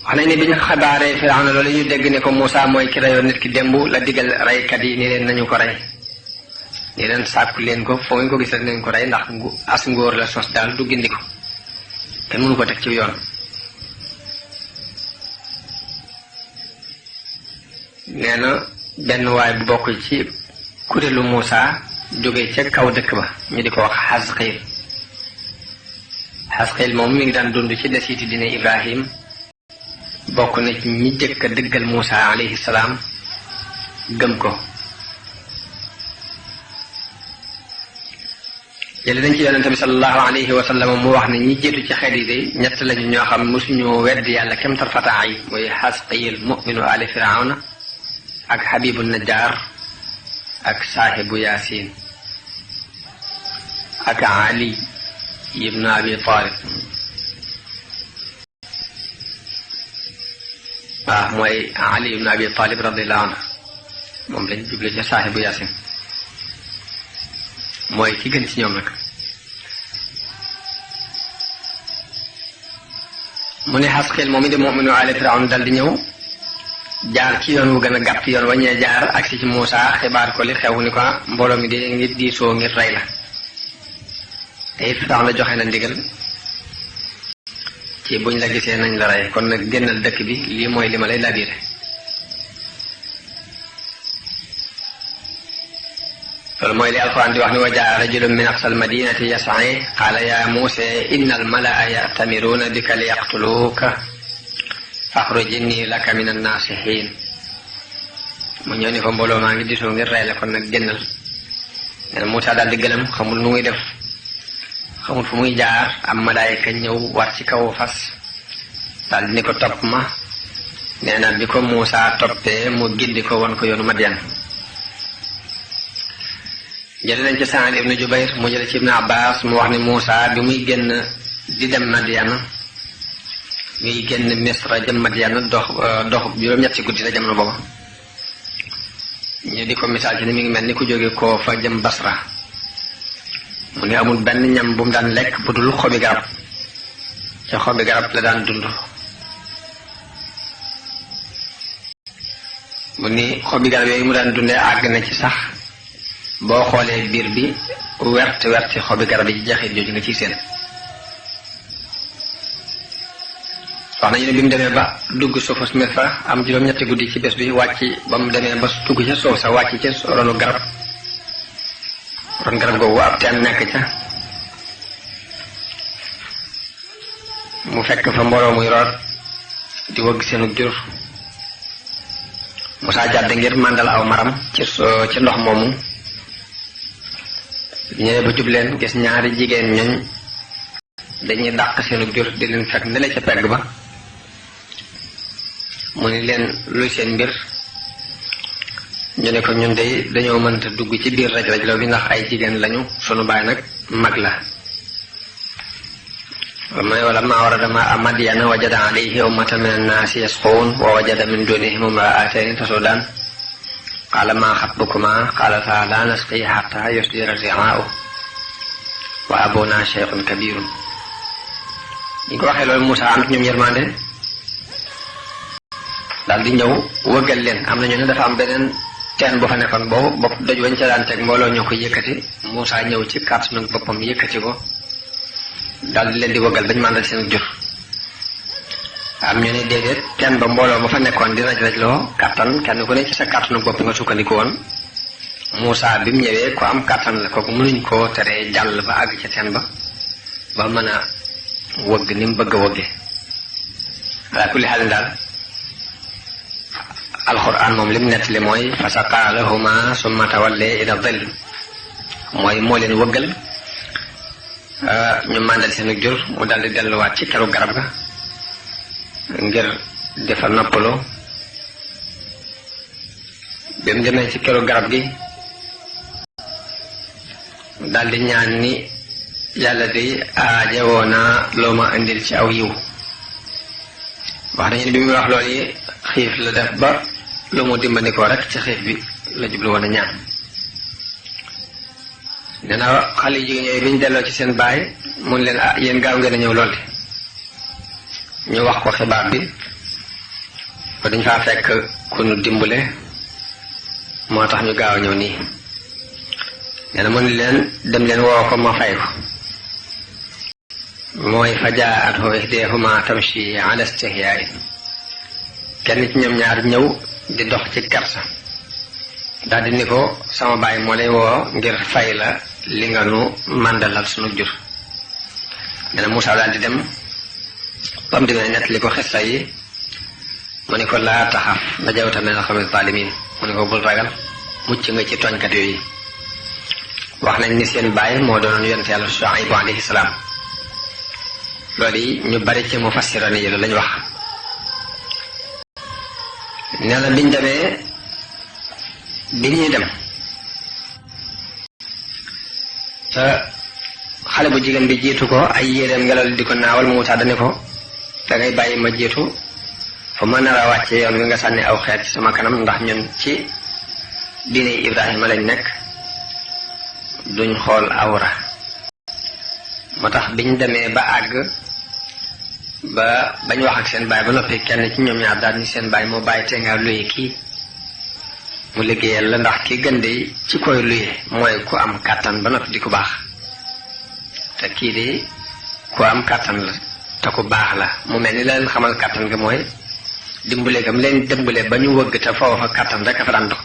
wax nañ ne bi ñu xabaaree Firawna loolu ñu dégg ne ko Muusaa mooy ki reyoon nit ki démb la digal reykat yi ni leen nañu ko rey ni leen sàkku leen ko foo ngeen ko gis rek nañ ko rey ndax as ngóor la sos daal du gindi ko kenn mënu ko teg ci yoon. nee na benn waay bu bokk ci kuréelu Muusaa jóge ca kaw dëkk ba ñu di ko wax Xasqiil moom mi ngi daan dund ci desiiti dina Ibrahim bokk na ci ñi jëkk a dëggal Muusaa alayhi salaam gëm ko. jële dañ ci yonente bi sallallahu alayhi wa sallam mu wax ne ñi jiitu ci xeet yi day ñett lañu ñoo xam mosuñu wedd yàlla kem tarfata ay mooy Xasqiil mu'minu ali Firawna ak Habibu Najjar ak saahibu Yaasin ak Ali ibnu Abi Talib waaw mooy Ali ibnu Abi Talib radiyallahu anhu moom lañ juble ci saahibu Yaasin mooy ki gën ci ñoom nag. mu ne Xasqiil moom it di mu'minu ali Firawna dal di ñëw jaar ci yoon wu gën a gàtt yoon waññee jaar agsi ci Muusaa xibaar ko li xew ni ko mbooloo mi de ngir diisoo ngir rey la te it Firawna joxe na ndigal ci buñ la gisee nañ la rey kon nag génnal dëkk bi lii mooy li ma lay labiré. loolu mooy li alquran di wax ni wa jaa rajulun min aqsal madinati yas'a qaala ya Muusaa inna al malaa ya'tamiruuna bika li yaqtuluuka faxruj inni laka min annaasihiin mu ñëw ni ko mbooloo maa ngi disoo ngir rey la kon nag génnal. nee na Muusaa daal di gëlëm xamul nu muy def xamul fu muy jaar am malaayika ñëw war ci kaw fas daal di ni ko topp ma. nee na bi ko Muusaa toppee mu gindi ko won ko yoonu Madyan. jële nañ ci Saïd ibnu Jubayr mu jële ci Ibnu Abbaas mu wax ni Muusaa bi muy génn di dem Madyan muy génn Misra jëm Madyan dox juróom-ñetti guddi la jamono booba ñu di ko misaal ci ni mi ngi mel ni ku jóge koo fa jëm Basra. mu ne amul benn ñam bu mu daan lekk bu dul xobi garab ca xobi garab la daan dund. mu ni xobi garab yooyu mu daan dundee àgg na ci sax boo xoolee biir bi werti xobi garab yi jaxit jooju nga ciy seen. wax nañu ne bi mu demee ba dugg suufus Misra am juróom-ñetti guddi ci bés bi wàcc ba mu demee ba dugg ca suuf sa wàcc ca ronu garab ron garab googu ab teen nekk ca mu fekk fa mbooloo muy root di wëgg seenu jur. Muusaa jàdd ngir màndal aw maram ci ndox moomu ñëwee ba jub leen gis ñaari jigéen ñooñ dañuy dàq seenu jur di leen fekk ne la ca pegg ba. mu ni leen luy seen mbir ñu ne ko ñun de dañoo mënta dugg ci biir raj-rajloo bi ndax ay jigéen lañu sunu baay nag mag la. may wala ma warada ma'a Madyana wajada alayhi ummatan min annaasi yasquun wa wajada min dunihim imra'atayni tasudaan qaala maa xatbukumaa qaalataa laa nasqii hattaa yusdira ar-ri'aa'u wa abuunaa shaykhun kabiirun. ñu ko waxee loolu Muusaa am ñoom yërmande daal di ñëw wëggal leen. am na ñu ne dafa am beneen teen bu fa nekkoon boobu bopp doj wañ ca daan teg mbooloo ñoo ko yëkkati Muusaa ñëw ci kàttanu boppam yëkkati ko daal di leen di wëggal bañ màndal seen jur. am ñu ne déedéet teen ba mbooloo ma fa nekkoon di raj-rajloo kàttan kenn ku ne ci sa kàttanu bopp nga sukkandiku woon. Muusaa bi mu ñëwee ko am kàttan la kooku mënuñ koo teree jàll ba àgg ca teen ba mën a wëgg ni mu bëgg a wëgge. ala kulli xaalin daal alxuraan moom li mu nettali mooy fa saqaa lahumaa summa tawallee ila dhill mooy moo leen wëggal ñu màndal seen jur mu daal di delluwaat ci keru garab ga ngir defa noppaloo. bi mu demee ci keru garab gi daal di ñaan ni yàlla de aajowoo naa loo ma indil ci aw yiw. wax nañu ne bi muy wax loolu yi xiif la def ba lu mu dimbandikoo rek ci xiif bi la jublu woon a ñaan. nee na xale jigéen yooyu bi ñu delloo ci seen baay mun leen yéen gaaw ngeen a ñëw lool ñu wax ko xibaar bi ko dañ faa fekk ku nu dimbale moo tax ñu gaaw a ñëw nii nee na mu ni leen dem leen woo ko ma fay ko mooy fa jaa'athu ihdaahuma tamshi ala istihyaa'in kenn ci ñoom ñaar ñëw di dox ci kersa daldi ni ko sama baay moo lay woo ngir fay la li nga nu màndalal sunu jur nee na Muusaa daldi dem bam demee nett li ko xissa yi mu ni ko laa taxaf najawta minal qawmi zaalimiin mu ni ko bul ragal mucc nga ci tooñkat yooyu wax nañ ni seen baay moo doonoon yonent yàlla Shuayb alayhi salaam loolu yi ñu bari ci mufassiroon yi lañ wax nee na biñ demee bi ñuy dem te xale bu jigéen bi jiitu ko ay yéreem ngelaw di ko naawal Muusaa dane ko dangay bàyyi ma jiitu fa ma nar a wàcce yoon wi nga sànni aw xeet ci sama kanam ndax ñun ci diine Ibrahima lañ nekk duñ xool awra moo tax biñ demee ba àgg bañ wax ak seen baay ba noppi kenn ci ñoom ñaar daal ni seen baay moo bàyyi te nga luye kii mu liggéeyal la ndax ki gën de ci koy luye mooy ku am kàttan ba noppi di ku baax te kii de ku am kàttan la te ku baax la mu mel ni la leen xamal kàttan ga mooy dimbale gam leen dimbale ba ñu wëgg te foofa kàttan rek a fa daan dox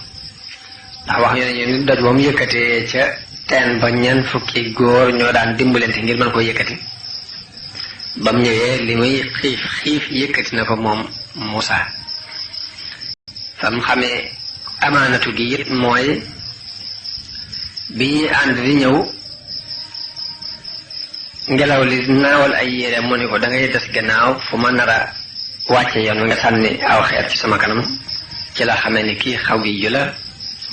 ndax wax ñu ne ñu ni doj ba mu yëkkatee ca teen ba ñeent fukki góor ñoo daan dimbalante ngir mën koo yëkkati ba mu ñëwee li muy xiif yëkkati na ko moom Muusaa fa mu xamee amaanatu gi it mooy bi ñuy ànd di ñëw ngelaw li naawal ay yére mu ni ko da ngay des gannaaw fu ma nar a wàcce yoon nga sànni aw xeet ci sama kanam ci la xamee ni kii xaw yi ju la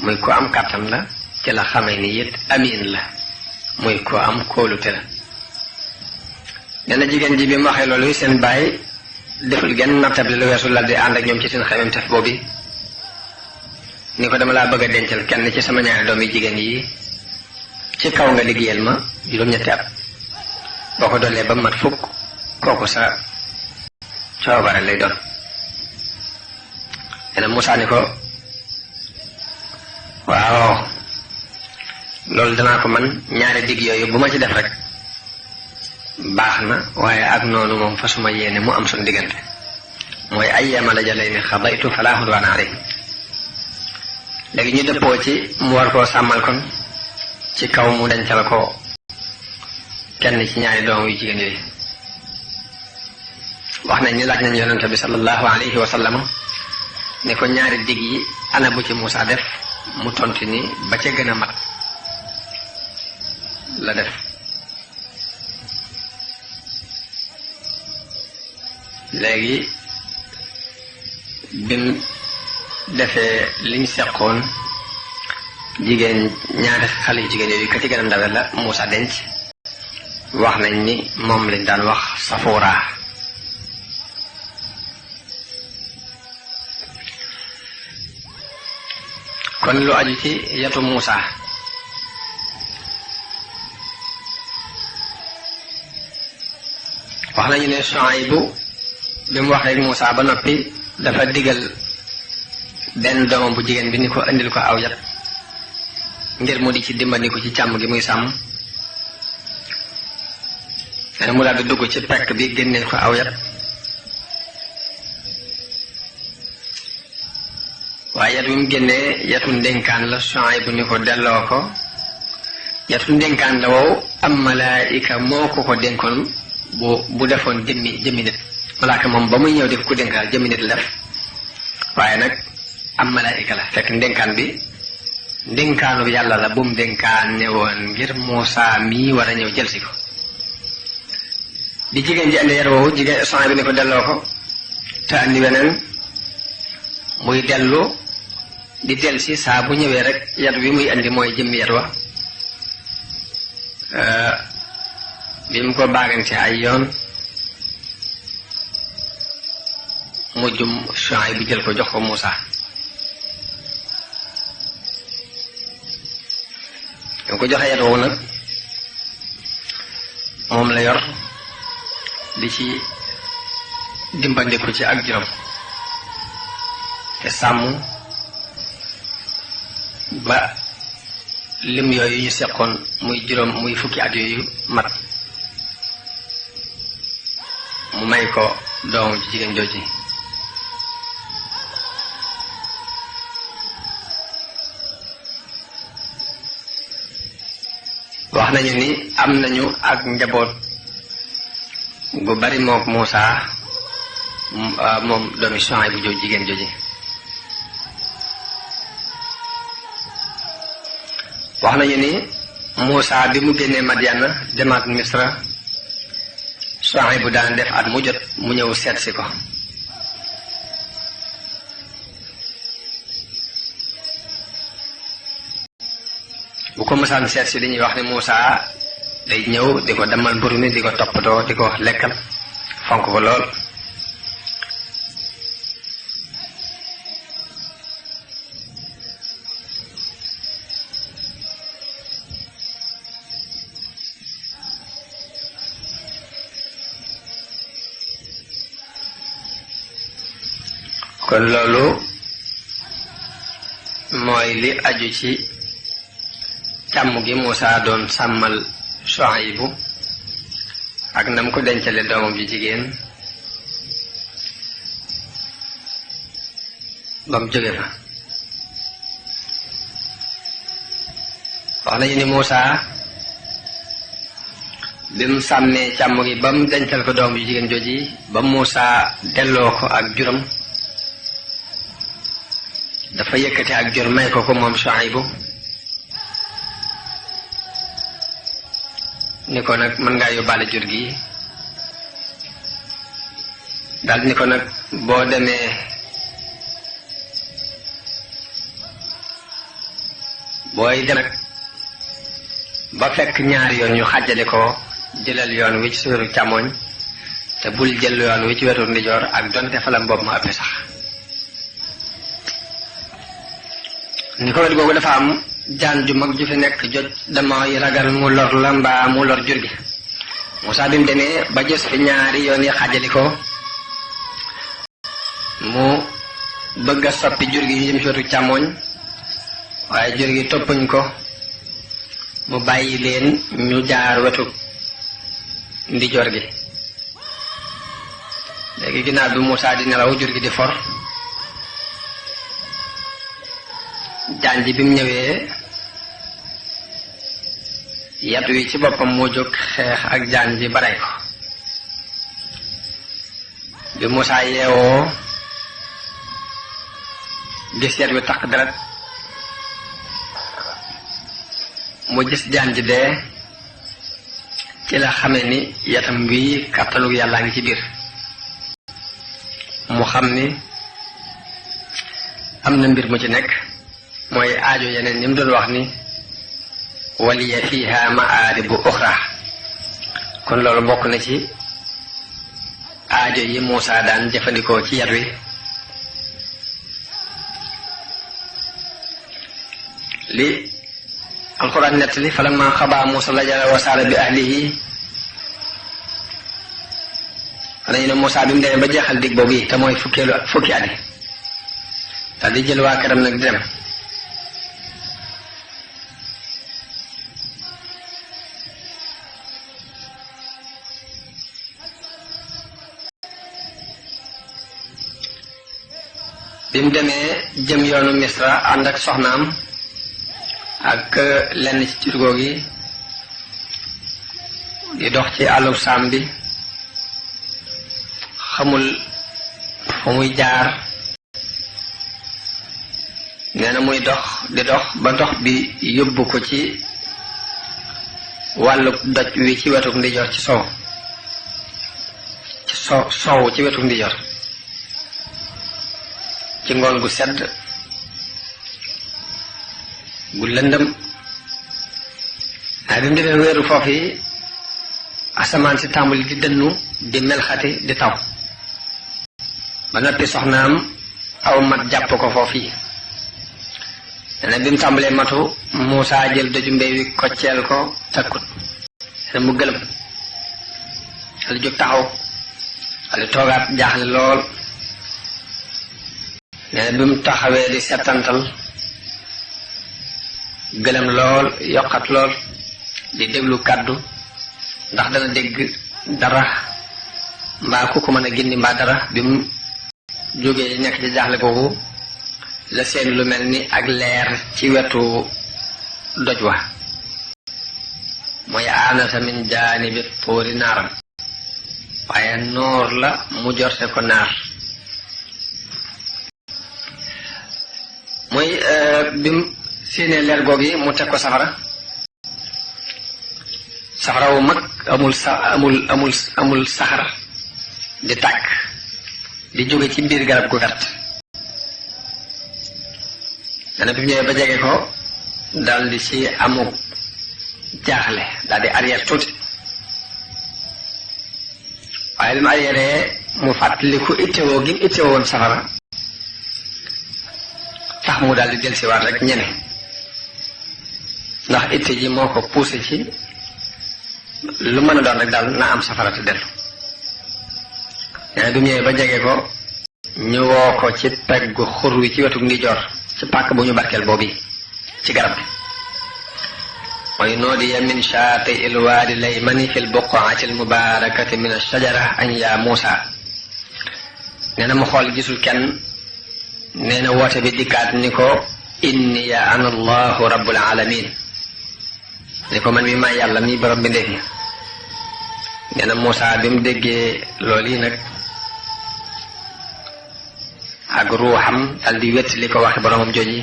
muy ko am kàttan la ci la xamee ni it amiin la muy ko am kóolute la nee na jigéen ji bi mu waxee loolu seen baay deful genn nattable lu weesu la di ànd ak ñoom ci seen xemem tef boobu ni ko dama laa bëgg a dencal kenn ci sama ñaari doom yi jigéen yi ci kaw nga liggéeyal ma juróom-ñetti at boo ko doolee ba mat fukk kooku sa coobare lay doon nee na Muusaa ni ko waaw loolu danaa ko man ñaari digg yooyu bu ma ci def rek baax na waaye ak noonu moom fa suma yéene mu am suñu diggante mooy ayyaama lajalayni xadaytu falaa udwaana alayhi léegi ñu dëppoo ci mu war koo sàmmal kon ci kaw mu dencal ko kenn ci ñaari doom yu jigéen yooyu wax nañ ni laaj nañ yonente bi sallallahu alayhi wa sallam ne ko ñaari digg yi ana bu ci Muusaa def mu tontu ni ba ca gën a mat la def léegi bim defee liñ seqoon jigéen ñaari xale yu jigéen yooyu ka ci gën a ndawe la Muusaa denc wax nañ ni moom lañ daan wax Safuura kon lu aju ci yatu Muusaa wax nañu ne Shuaybu bi mu waxee ak Muusaa ba noppi dafa digal benn doomam bu jigéen bi ni ko indil ko aw yat ngir mu di ci dimbandiku ci càmm gi muy sàmm nee mu daal di dugg ci pekk bi génneel ko aw yat waaye yat bi mu génnee yatu ndénkaan la Shuaybu ni ko delloo ko yatu ndénkaan la wow am malaayika moo ko dénkoon bu defoon jëmmi nit malaaka moom ba muy ñëw def ko dénkaal jëmmi nit la def waaye nag am malaayika la fekk ndénkaan bi ndénkaanu yàlla la bu mu dénkaane woon ngir Muusaa mii war a ñëw jël si ko di jigéen ji andi yar woowu jigéen Shuaybu ni ko delloo ko te andi weneen muy dellu di del si saa bu ñëwee rek yat wi muy andi mooy jëmmi yat wa bi mu ko baagante ay yoon mujjum Shuaybu jël ko jox ko Muusaa mu ko joxe yat woowu nag moom la yor di ci dimbandiku ci ak juróom te sàmm ba lim yooyu ñu seqoon muy fukki at yooyu mat mu may ko doomam ji jigéen jooji. wax nañu ni am nañu ak njaboot gu bari mook Muusaa moom doomi Suhayb bu jigéen jooji. wax nañu ni Muusaa bi mu génnee Madyana demaat Misra Suhayb bu daan def at mu jot mu ñëw seet si ko. bu ko mësaan seet si dañuy wax ne Muusaa day ñëw di ko demal mburu mi di ko toppatoo di ko lekkal fonk ko lool. kon loolu mooy li aju ci càmm gi Muusaa doon sàmmal Suhaybu ak nam ko dencale doomam ji jigéen ba mu jóge fa. wax nañu ni Muusaa bi mu sàmmee càmm gi ba mu dencal ko doomam ji jigéen jooji ba Muusaa delloo ko ak juram dafa yëkkati ak jur may ko moom Suhaybu ni ko nag mën ngaa yóbbaale jur gi daal ni ko nag boo demee booy dem nag ba fekk ñaari yoon ñu xàjjale ko jëlal yoon wi ci wetu càmmoñ te bul jël yoon wi ci wetu ndijoor ak donte fa la mboob ma ëppee sax. ni ko wet googu dafa am jaan ju mag ju fi nekk jot damay ragal mu lor la mbaa mu lor jur gi. Muusaa bi mu demee ba gis fi ñaari yoon yi xàjjali ko mu bëgg a soppi jur gi ñu jëm ci wetu càmmoñ waaye jur gi toppuñ ko mu bàyyi leen ñu jaar wetu ndijoor gi. léegi ginnaaw bi Muusaa di nelaw jur gi di for jaan ji bi mu ñëwee yat wi ci boppam moo jóg xeex ak jaan ji ba rey ko. bi Muusaa yeewoo gis yat wi takk deret mu gis jaan ji dee ci la xamee ni yatam wi kàttanu yàllaa ngi ci biir. mu xam ni am na mbir mu ci nekk mooy aajo yeneen ni mu doon wax ni waliya fiha ma'aaribu uxra. kon loolu bokk na ci aajo yi Muusaa daan jëfandikoo ci yat wi. li alxuraan nettali falamma xabaa Muusaa lajara wa saara bi ahlihi xanañu ne Muusaa bi mu demee ba jeexal dig boobu yi te mooy fukki at yi daal di jël waa këram nag di dem. bi mu demee jëm yoonu Misra ànd ak soxnaam ak lenn ci jurgóo gi di dox ci àllub saam bi xamul fu muy jaar. nee na muy dox di dox ba dox bi yóbbu ko ci wàllu doj wi ci wetuk ndijoor ci sow ci wetuk ndijoor ci ngoon gu sedd gu lëndëm. waaye bi mu demee wéeru foofu yi asamaan si tàmbali di dënnu di melxati di taw ba noppi soxnaam aw mat jàpp ko foofu yi. nee na bi mu tàmbalee matu Muusaa jël doju mbéy wi kocceel ko takkut nee na mu gëlëm xale jóg taxaw xale toogaat jaaxle lool. nee na bi mu taxawee di settantal gëlëm lool yokkat lool di déglu kàddu ndax dana dégg dara mbaa ku ko mën a gindi mbaa dara bi mu jógee nekk ci jaaxle googu la seen lu mel ni ak leer ci wetu doj wa mooy aanasa min jaanibi tuuri naaram waaye noor la mu jorte ko naar mooy bi mu séenee leer googu yi mu teg ko safara wu mag amul saxar di tàkk di jóge ci biir garab gu vert dana bi mu ñëwee ba jege ko dal di ci amuk jaaxle daal di arrière tuuti waaye bi mu arrière mu fàttaliku ittewoo gi mu ittewoo woon safara tax mu daal di dellusiwaat rek ñeme ndax itte ji moo ko poussé ci lu mën a doon rek daal na am safara te dellu nee bi mu ñëwee ba jege ko ñu woo ko ci peggu xur wi ci wetu ndijoor ci pàkk bu ñu barkeel boobu ci garab bi mooy noodiya min shaati ilwaadi laymani fi lbuqaati almubarakati min alshajara an ya Muusa nee na mu xool gisul kenn nee na woote bi dikkaat ni ko inni ya ana allahu rabbul alamin ni ko man mi maa yàlla mi borom bi ndefi nee na Muusa bi mu déggee loolu yi nag ak ruuxam dal di wett li ko waxe boromam jooji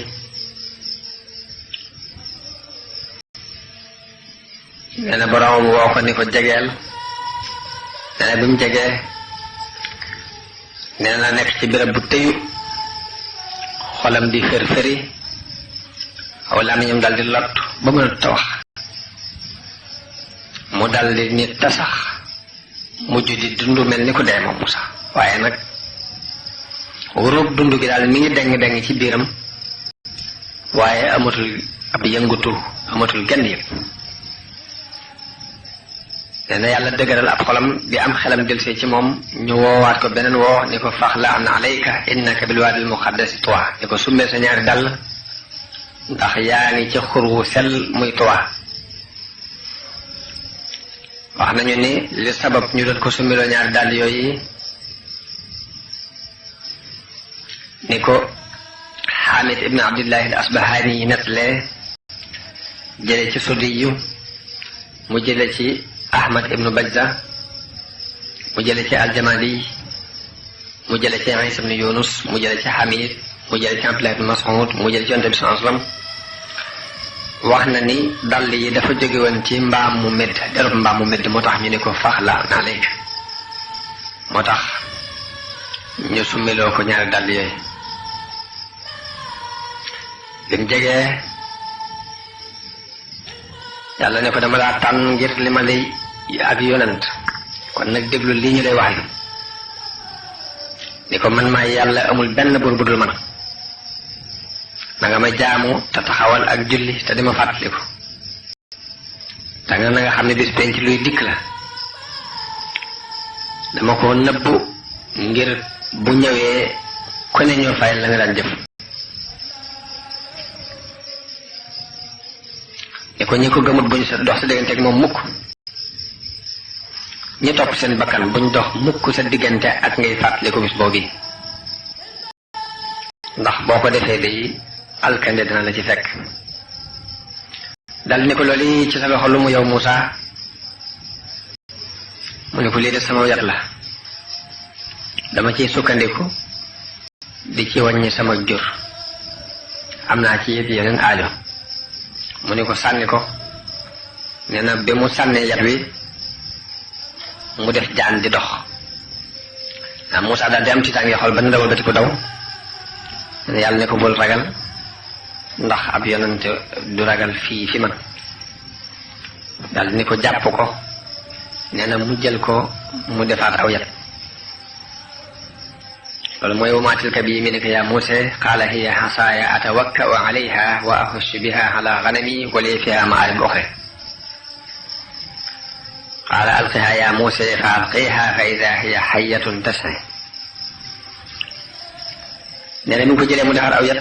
nee na boromam woo ko ni ko jegeel nee na bi mu jegee nee na nekk ci béréb bu tëyu xolam di fër-fëri aw làmmiñam dal di lot ba mënut a wax mu dal di nit tasax mujj di dund mel ni ku dee moom Muusa waaye nag wóorub dund gi daal mi ngi deng ci biiram waaye amatul ab yëngutu amatul genn yëpp nee na yàlla dëgëral ab xolam bi am xelam delsee ci moom ñu woowaat ko beneen woo ni ko faxla an alayka innaka bilwaadi almuqaddasi tuwa ni ko summee sa ñaari dàll ndax yaa ngi ci xur wu sell muy tuwa wax nañu ni li sabab ñu doon ko summiloo ñaari dàll yooyu ni ko Xaamid ibn Abdillahi al Asbahani yi nettalee jële ci Sudiyu mu jële ci Ahmad ibnu Bajza mu jële ci Aljamali mu jële ci Isa ibn Yunus mu jële ci Hamid mu jële ci Abdullah ibn Mas'ud mu jële ci Yonent bi sallallahu alayhi wasallam wax na ni dàll yi dafa jóge woon ci mbaam mu medd derub mbaam mu medd moo tax ñu ni ko faxla na léegi moo tax ñu summiloo ko ñaari dàll yooyu bi mu jegee yàlla ne ko dama laa tànn ngir li ma lay ak yonent kon nag déglu lii ñu lay wax ni ko man maa yàlla amul benn buur bu dul man na nga ma jaamu te taxawal ak julli te di ma fàttaliku te nga na nga xam ne bis penc luy dikk la dama ko nëbbu ngir bu ñëwee ku ne ñoo fay la nga daan jëf ni ko ñi ko gëmut buñ sa dox sa diggante ak moom mukk ñi topp seen bakkan buñ dox mukk sa diggante ak ngay fàttaliku bis boobu ndax boo ko defee day alkande dina la ci fekk dal ni ko loolu ci sa loxo lu mu yow Muusa mu ne ko lii de sama yat la dama ciy sukkandiku di ci wàññi sama jur am naa ci it yeneen aajo mu ne ko sànni ko nee na bi mu sànnee yat wi mu def jaan di dox ndax Muusa daal di am tiitaange xol ba ndawal bati ko daw yàlla ne ko bul ragal ndax ab yonente du ragal fii fi man daal ni ko jàpp ko nee na mu jël ko mu defaat aw yat loolu mooy wa maa tilka bi yamiinika yaa Muusaa qaala hiya asaaya atawakka'u alayha wa ahussu biha ala ganami wa li fiha ma'aarib uxraa qaala alqihaa yaa Muusaa fa alqiihaa fa idaa hiya hayyatun tas'aa nee na mi ngi ko jëlee mu defar aw yat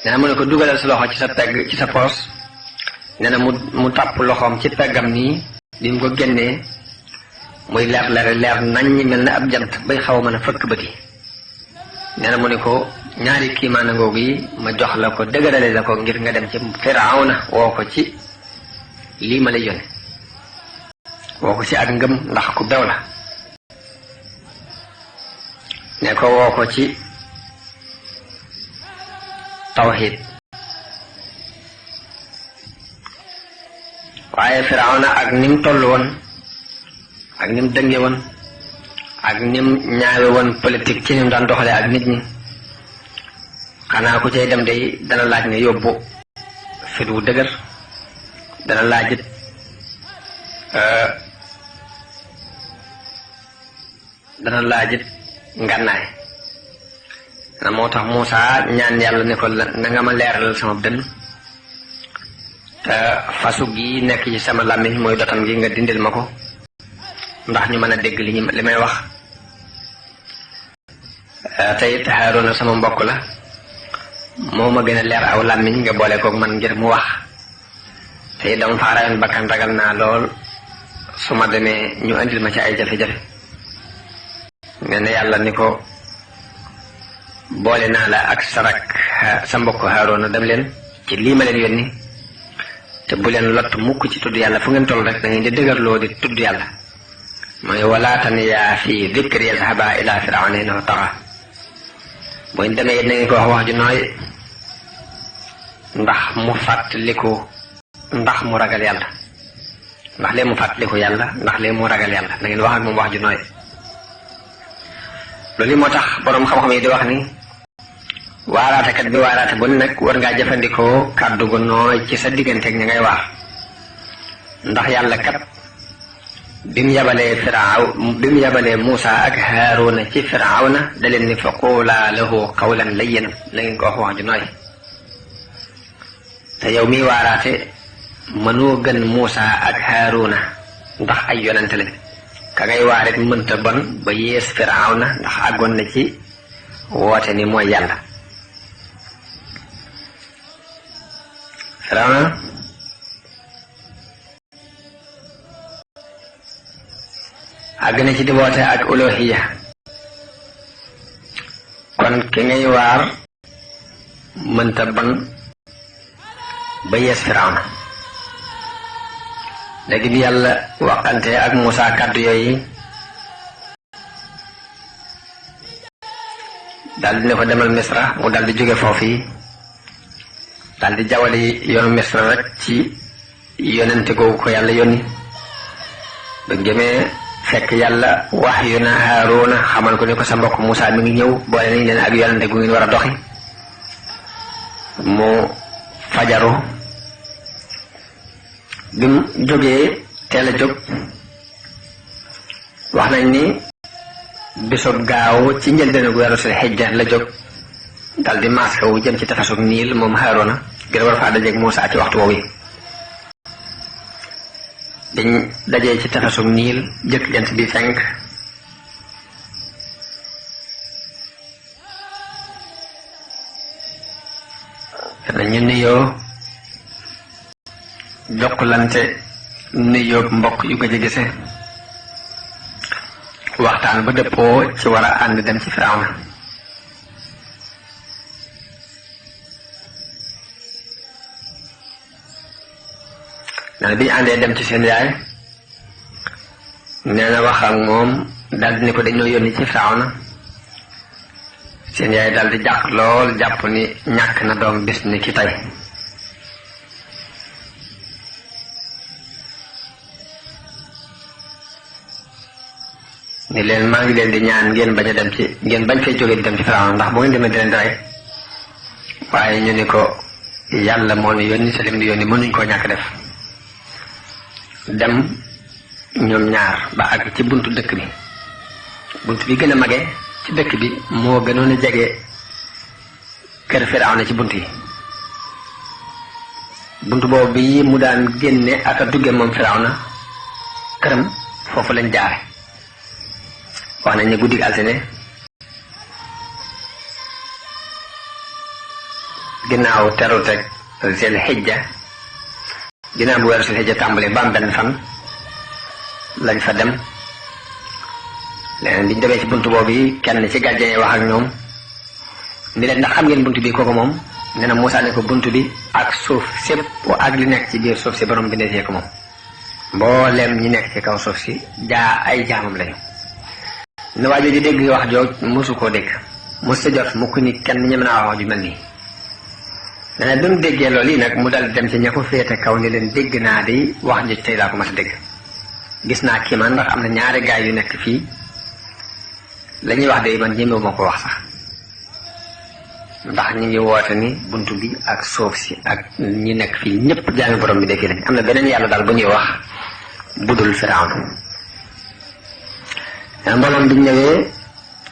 nee na mu ne ko dugalal sa loxo ci sa pegg ci sa poos nee na mu tàpp loxoom ci peggam nii bi mu ko génnee muy leer nañ mel na ab jant bay xaw a mën a fëkk bët yi nee na mu ne ko ñaari kiimaana ngoogu yi ma jox la ko dëgërale la ko ngir nga dem ci Firawna woo ko ci lii ma lay yónne woo ko ci ak ngëm ndax ku bew la ne ko woo ko ci tawxiid waaye Firawna ak nim toll woon ak nim dënge woon ak nim ñaawe woon politique ci nim daan doxalee ak nit ñi xanaa ku cay dem day dana laaj nga yóbbu fit wu dëgër dana laajit ngànnaay na moo tax Muusaa ñaan yàlla ne ko na nga ma leeralal sama dënn te fasu gi nekk ci sama làmmiñ mooy dotam gi nga dindil ma ko ndax ñu mën a dégg li may wax te it Haaruna sama mbokk la moo ma gën a leer aw làmmiñ nga boole koog man ngir mu wax te it dama fa rayoon bakkan ragal naa lool su ma demee ñu andil ma ci ay jafe-jafe nee na yàlla ni ko boole naa la ak sa mbokk Haaruna dem leen ci lii ma leen yónni te bu leen lott mukk ci tudd yàlla fu ngeen toll rek da ngeen di dëgërloo di tudd yàlla mooy wala taniyaa fi dikri yazhaba ila Firawna innahu taxa boo ñu demee it na ngeen ko wax ju nooy ndax mu fàttaliku ndax mu ragal yàlla ndax lee mu fàttaliku yàlla ndax lee mu ragal yàlla na ngeen wax ak moom wax ju nooy loolu moo tax boroom xam-xam yi di wax ni waaraatekat bi waaraate bu nekk war ngaa jëfandikoo kàddu gu nooy ci sa digganteeg ña ngay waar ndax yàlla kat bi mu yabalee Muusa ak Haaruna ci Firawna da leen ni fa quulaa lahu qawlan layyinan na ngeen ko wax ju nooy te yow miy waaraate mënoo gën Muusa ak Haaruna ndax ay yonente lañ ka ngay waarit mënta bon ba yées Firawna ndax àggoon na ci woote ni mooy yàlla Firawna àgg na ci di woote ak uluhiyya kon ki ngay waar mënta bon ba yees Firawna léegi bi yàlla waxante ak Muusa kàddu yooyu daldi ne ko demal Misra mu daldi jóge foofu yi daldi jawali yoonu Misra rek ci yonente googu ko yàlla yónni ba jëmee fekk yàlla wax yu na Haaruna xamal ko ni ko sa mbokk Muusa mi ngi ñëw boole nañ leen ak yonente gu ngeen war a doxi mu fajaru bi mu jógee teel a jóg wax nañ ni bisub gaaw ci njëlbéenu weeru sul xijja la jóg dal di maska wu jëm ci tefesug Niil moom Haaruna ngir war faa dajeeg Muusa ci waxtu woowu dañ dajee ci tefesug Niil jëkk jant bi fenk ñu nuyoo jokkulante nuyoo mbokk yu ko gise waxtaan ba dëppoo ci war a ànd dem ci Firawna nee na bi ñu àndee dem ci seen yaay nee na wax ak moom daldi ni ko dañoo yónni ci Firawna seen yaay daldi jàq lool jàpp ni ñàkk na doom bis ni ki tey ni leen maa ngi leen di ñaan ngeen bañ a dem ci ngeen bañ fay jógee di dem ci Firawna ndax bu ngeen demee di leen di rey waaye ñu ni ko yàlla moo nu yónni sa lim di yónni mënuñ koo ñàkk def dem ñoom ñaar ba àgg ci buntu dëkk bi bunt bi gën a mage ci dëkk bi moo gënoon a jege kër Firawna ci bunt yi bunt boobu bi mu daan génne ak a dugge moom Firawna këram foofu lañ jaare wax nañ ne guddig altine ginnaaw teru teg seen xijja ginnaaw bu weeru seen xijja tàmbalee ba am benn fan lañ fa dem leneen biñ demee ci bunt boobu yi kenn ci gardien yi wax ak ñoom ni leen ndax xam ngeen bunt bi kooku moom nee na Moussa ne ko bunt bi ak suuf sépp ak li nekk ci biir suuf si borom bi ndefee ko moom mbooleem ñi nekk ci kaw suuf si ay jaamam lañu ne waa jooju dégg wax jooj mosu koo dégg mos sa jot mukk ni kenn ñeme naa wax ju mel nii nee na bi mu déggee loolu yi nag mu dal dem ci ña ko féete kaw ni leen dégg naa di wax joj tey laa ko mas a dégg gis naa kii man ndax am na ñaari gaay yu nekk fii la ñuy wax de man ñemewu ma ko wax sax ndax ñu ngi woote ni buntu bi ak suuf si ak ñi nekk fii ñëpp jaami borom bi defee lañ am na beneen yàlla daal bu ñuy wax budul Firawna mbooloom bi ñëwee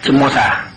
ci Muusaa